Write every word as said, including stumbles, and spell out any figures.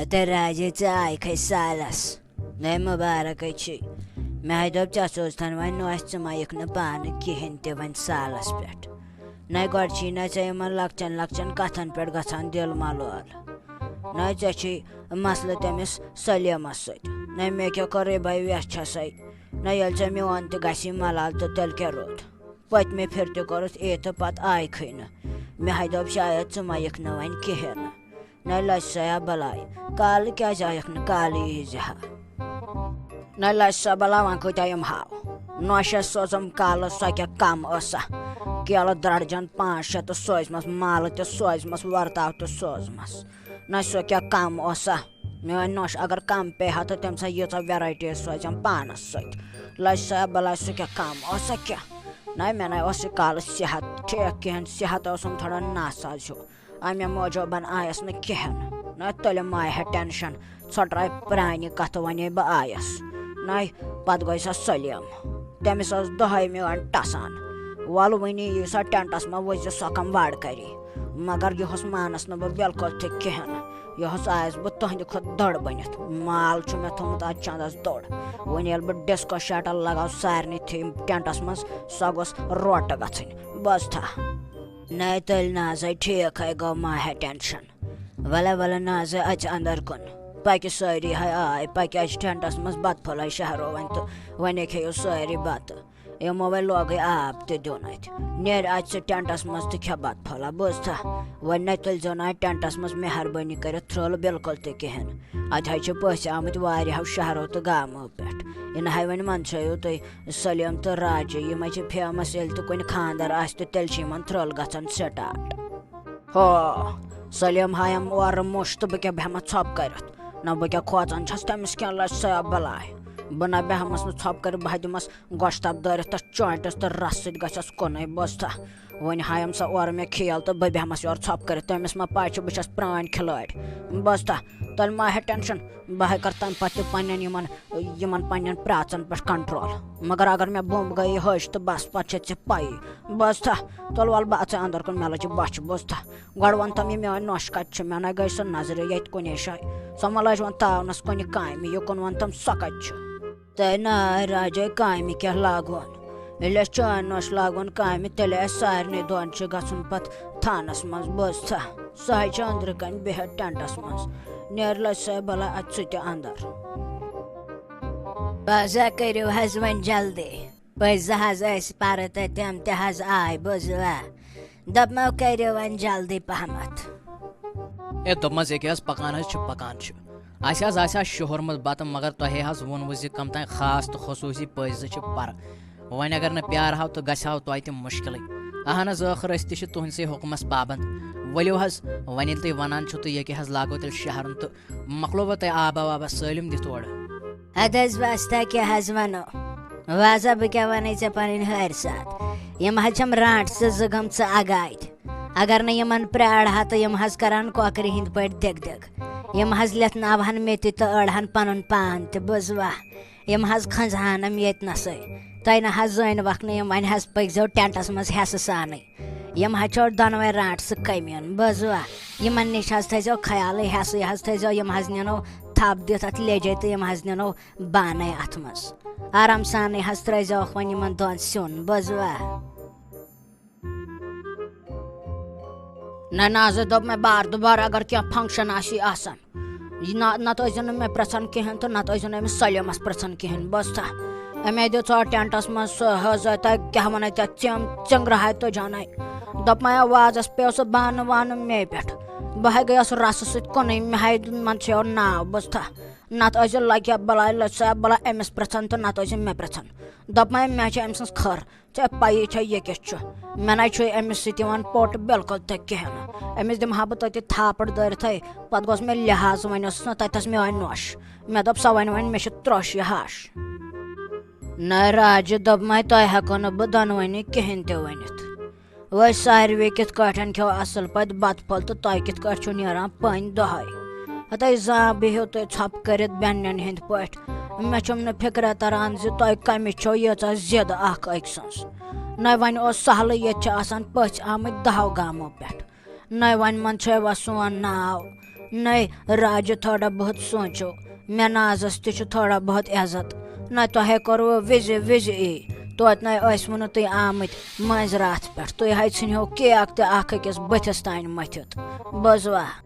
تہٕ راجے، ژٕ آیکھے سالس۔ نَے مُبارکے چھُے۔ مےٚ ہَے دوٚپ، ژےٚ سوزتھن وۄنۍ نوش، ژٕ مہ یِکھ نہٕ پانہٕ کِہیٖنۍ تہِ وۄنۍ سالس پٮ۪ٹھ۔ نَے گۄڈٕ چھی نَے ژےٚ یِمن لۄکچن لۄکچن کتھن پٮ۪ٹھ گژھان دِل ملول۔ نَے ژےٚ چھی مسلہٕ تٔمِس سلیمس سۭتۍ۔ نَے مےٚ کیٛاہ کٔرٕے بھائی ویٚچھ چھسے۔ نَے ییٚلہِ ژےٚ میون تہِ گژھی ملال تہٕ تیٚلہِ کیٛاہ روٗد؟ پٔتمہِ پھِرِ تہِ کوٚرُتھ یی تہٕ پتہٕ آیکھٕے نہٕ۔ مےٚ ہَے دوٚپ، شاید ژٕ مہ یِکھ نہٕ وۄنۍ کِہیٖنۍ نہٕ۔ نَے لَجہِ سا بَلاے، کالہٕ کیٛازِ آیَکھ نہٕ؟ کالہٕ یی زِ ہا۔ نَے لَجہِ سا بَلا، وۄنۍ کۭتیٛاہ یِم ہاو؟ نوشَس سوزُم کالہٕ، سۄ کیٛاہ کَم ٲسا؟ کیلہٕ درٛڑجَن پانٛژھ شےٚ تہٕ سوزمَس، مالہٕ تہِ سوزمَس، وَرتاو تہِ سوزمَس۔ نَے سۄ کیٛاہ کَم ٲسا؟ میٛٲنۍ نوش اگر کَم پیٚیہِ ہا تہٕ تٔمۍ سا ییٖژاہ ویرایٹی سوزٮ۪م پانَس سۭتۍ۔ لَجہِ سا بَلاے، سُہ کیٛاہ کَم ٲسا کیٛاہ؟ نَے مےٚ نَے اوس یہِ کالہٕ صحت ٹھیٖک کِہیٖنۍ، صحت اوسُم تھوڑا ناساز ہیوٗ۔ اَمہِ موٗجوٗبَن آیَس نہٕ کِہیٖنۍ۔ نہ تُلہِ مایہِ ہا ٹٮ۪نشَن، ژھۄٹرایہِ پرٛانہِ کَتھٕ وَنے بہٕ آیَس۔ نَے پَتہٕ گوٚو سۄ سلیٖم۔ تٔمِس ٲس دۄہَے میٛٲنۍ ٹَسان۔ وَلہٕ وٕنی یی سۄ ٹٮ۪نٹَس منٛز وٕچھِ سۄ کَم وَڑ کَری۔ مگر یہِ اوس مانَس نہٕ بہٕ بِلکُل تہِ کِہیٖنۍ۔ یہِ اوس آیَس بہٕ تُہٕنٛدِ کھۄتہٕ دٔڑ بٔنِتھ۔ مال چھُ مےٚ تھوٚمُت اَتھ چَندَس دوٚڑ۔ وۄنۍ ییٚلہِ بہٕ ڈِسکو شٹل لگاو سارنٕے تھیم ٹینٹس منٛز، سۄ گوٚژھ روٹہٕ گژھٕنۍ۔ بوزتھا؟ نَے تیٚلہِ نازے ٹھیٖک ہے گوٚو، ما ہے ٹینشن۔ وَلہٕ وَلہٕ نازے، اَژِ اندر کُن۔ پَکہِ سٲری ہے آے، پَکہِ اَژِ ٹینٹس منٛز بَتہٕ پھوٚلے شہرو وۄنۍ تہٕ وۄنۍ کھیٚیِو سٲری بَتہٕ۔ یِمو وۄنۍ لوگٕے آب تہِ دیُن اَتہِ۔ نیرِ اَژِ ٹینٹس منٛز تہٕ کھےٚ بَتہٕ پھوٚلہ۔ بوزتھا؟ وۄنۍ نَے تُلۍزیو نہٕ اَتہِ ٹینٹس منٛز مہربٲنی کٔرِتھ تھرٛل بِلکُل تہِ کِہیٖنۍ۔ اَتہِ حظ چھِ پٔژھۍ آمٕتۍ واریاہو شہرو تہٕ گامو پٮ۪ٹھ۔ یہِ نہ ہے وۄنۍ منٛدچھٲیِو تُہۍ سلیٖم تہٕ راجہِ، یِم حظ چھِ فیمس۔ ییٚلہِ تہِ کُنہِ خانٛدر آسہِ تہٕ تیٚلہِ چھِ یِمن تھرٛل گژھان سٹارٹ۔ ہو، سلیٖم ہایم اورٕ موٚش تہٕ بہٕ کیٛاہ بیٚہمہ ژھۄپہٕ کٔرِتھ؟ نہ بہٕ کیٛاہ کھوژان چھَس تٔمِس کینٛہہ، لَجہِ سا بلاے۔ بہٕ نہ بیٚہمس نہٕ ژھۄپہٕ کٔرِتھ، بہٕ ہا دِمس گۄشتاب دٲرِتھ تہٕ چٲنٛٹِس تہٕ رَس سۭتۍ گژھٮ۪س کُنُے۔ بوزتھا؟ وۄنۍ ہایم سا اورٕ مےٚ کھیل تہٕ بہٕ بیٚہمس یورٕ ژھۄپہٕ کٔرِتھ۔ تٔمِس ما پَے چھِ بہٕ چھَس پرٛٲنۍ کھلٲڑۍ۔ بوزتھا؟ تیٚلہِ ما ہے ٹینشن، بہٕ ہے کَرٕ تَمہِ پَتہٕ تہِ پنٛنٮ۪ن یِمن، یِمن پنٛنٮ۪ن پرٛاژَن پٮ۪ٹھ کنٹرول۔ مگر اگر مےٚ بوٚمب گٔیے ہٕج تہٕ بس، پَتہٕ چھےٚ ژےٚ پَیی۔ بوزتھا؟ تُل وَلہٕ بہٕ اَژَے اندر کُن، مےٚ لٔج بۄچھِ۔ بوزتھا؟ گۄڈٕ وَن تہٕ مےٚ، میٛٲنۍ نۄش کَتہِ چھِ؟ مےٚ نَے گٔے سۄ نظرِ ییٚتہِ کُنے جایہِ۔ سۄ ما لٔج وۄنۍ تاونَس کُنہِ کامہِ، یُکُن وَن تَم سۄ کَتہِ چھِ؟ تہٕ نہ، راجے، کامہِ کیٛاہ لاگون؟ ییٚلہِ اَسہِ چٲنۍ نۄش لاگون کامہِ، تیٚلہِ اَسہِ سارنٕے دۄن چھُ گژھُن پَتہٕ تھانَس منٛز۔ بوزتھا؟ سۄ ہے چھِ أنٛدرٕ کَنۍ بِہِتھ ٹینٹَس منٛز۔ نیر لَجہِ سا بَلاے اَتہِ ژٕ تہِ اَندَر۔ بازا کٔرِو حظ وۄنۍ جلدی۔ پٔژھۍ زٕ حظ ٲسۍ پَرٕ تہٕ تِم تہِ حظ آے۔ بوزوا؟ دوٚپمو کٔرِو وۄنۍ جلدی پَہمَتھ۔ اے دوٚپمَس ییٚکیٛاہ حظ پَکان حظ چھِ، پَکان چھِ۔ اَسہِ حظ آسہِ ہا شوہرمُت بَتہٕ، مگر تۄہے حظ ووٚنوُ زِ کَم تام خاص تہٕ خصوٗصی پٔژھۍ زٕ چھِ پَرٕ۔ وۄنۍ اگر نہٕ پیارٕ ہاو تہٕ گژھِ ہاو تۄہہِ تہِ مُشکِلٕے۔ اہن حظ، ٲخٕر أسۍ تہِ چھِ تُہٕنٛدسٕے حُکمَس پابنٛد۔ ؤلِو حظ، وۄنۍ ییٚلہِ تُہۍ وَنان چھِو تہٕ ییٚکیٛاہ حظ لاگو تیٚلہِ شہرُن تہٕ مۄکلو وۄنۍ تۄہہِ آبا وابا سٲلِم دِتھ اورٕ۔ اَدٕ حظ واستا کیٛاہ حظ وَنو؟ وازا بہٕ کیٛاہ وَنَے ژےٚ پَنٕنۍ ہٲرۍ ساتھ؟ یِم حظ چھَم رانٛٹھ ژٕ زٕ گٔمژٕ اَگادِ۔ اگر نہٕ یِمَن پرٛارٕ ہا تہٕ یِم حظ کَرَن کۄکرِ ہِنٛدۍ پٲٹھۍ دِگ دِگ۔ یِم حظ لیٚتھناوہَن مےٚ تہِ تہٕ أڑہَن پَنُن پان تہِ، بوٗزوا؟ یِم حظ کھنٛزہانم ییٚتہِ نسٕے۔ تۄہہِ نہ حظ زٲنۍ وقت نہٕ یِم، وۄنۍ حظ پٔکۍزیو ٹینٹس منٛز حصہٕ سانٕے۔ یِم حظ چھو دۄنوَے رانٛٹسہٕ کٔمیٖن، بوٗزوا؟ یِمن نِش حظ تھٲیزیو خیالٕے، حصہٕ حظ تھٲیزیو، یِم حظ نِنو تھپھ دِتھ اتھ لیٚجے تہٕ یِم حظ نِنو بانَے اتھ منٛز۔ آرام سانٕے حظ ترٲیزیوکھ وۄنۍ یِمن دۄن سیُن، بوٗزوا؟ نہ، نہ، حظ دوٚپ مےٚ بار دُبارٕ اگر کینٛہہ فنکشن آسی آسان، یہِ نہ، نتہٕ ٲسۍزیو نہٕ مےٚ پرژھان کِہیٖنۍ تہٕ نتہٕ ٲسۍزیو نہٕ أمِس سلیمس پرژھان کِہیٖنۍ۔ بوٗزتھا؟ أمۍ ہے دیُت ژٕ ٹینٹس منٛز سُہ حظ تۄہہِ کیٛاہ وَنو تَتھ، ژیم ژِنٛگرٕ ہاے تہٕ جانَے۔ دوٚپ مےٚ وازس پیوٚو سُہ بانہٕ وانہٕ مے پٮ۪ٹھ۔ بہٕ ہے گٔیَس رسہٕ سۭتۍ کُنُے، مےٚ ہے دیُت منٛدچھیو ناو۔ بوٗزتھا؟ نتہٕ ٲسۍزیو لگیا بلاے، لٔج سا بلاے أمِس پرژھان تہٕ نتہٕ ٲسۍزیو مےٚ پرژھان۔ دوٚپ مےٚ، مےٚ چھِ أمۍ سٕنٛز خٲر۔ ژےٚ پَیی چھےٚ یہِ کیٛاہ چھُ؟ مےٚ نَے چھُے أمِس سۭتۍ یِوان پوٚٹ بِلکُل تہِ کِہیٖنۍ نہٕ۔ أمِس دِمہٕ ہا بہٕ تٔتی تھاپڑ دٲرِتھٕے، پَتہٕ گوٚژھ مےٚ لحاظ، وۄنۍ ٲسٕس نہ تَتٮ۪س میٛٲنۍ نۄش۔ مےٚ دوٚپ، سۄ وَنہِ وۄنۍ، مےٚ چھِ ترٛوش یہِ ہَش۔ نہ راجہِ، دوٚپمَے، تۄہہِ ہٮ۪کو نہٕ بہٕ دۄنوٕنی کِہیٖنۍ تہِ ؤنِتھ۔ وۄنۍ ساروی کِتھ کٲٹھۍ کھیوٚو اَصٕل پٲٹھۍ بَتہٕ پھوٚل تہٕ تۄہہِ کِتھ کٲٹھۍ چھُو نیران پٔنۍ دۄہَے؟ ہَتَے زانٛہہ بِہِو تُہۍ ژھۄپہٕ کٔرِتھ بٮ۪نٛنٮ۪ن ہِنٛدۍ پٲٹھۍ۔ مےٚ چھُم نہٕ فِکرا تَران زِ تۄہہِ کَمِچ چھو ییٖژاہ زِد اَکھ أکۍ سٕنٛز۔ نَے وۄنۍ اوس سہلٕے، ییٚتہِ چھِ آسان پٔژھۍ آمٕتۍ دَہَو گامو پٮ۪ٹھ۔ نَے وۄنۍ منٛدچھٲوا سون ناو۔ نَے راجہِ، تھوڑا بہت سونٛچو، مےٚ نازَس تہِ چھُ تھوڑا بہت عزت۔ نَے تۄہے کوٚروٕ وِزِ وِزِ یی، توتہِ نَے ٲسوٕ نہٕ تُہۍ آمٕتۍ مٔنٛزۍ راتھ پٮ۪ٹھ، تُہۍ ہے ژھٕنہو کیک تہِ اَکھ أکِس بٕتھِس تانۍ مٔتھِتھ۔ بوٗزوا؟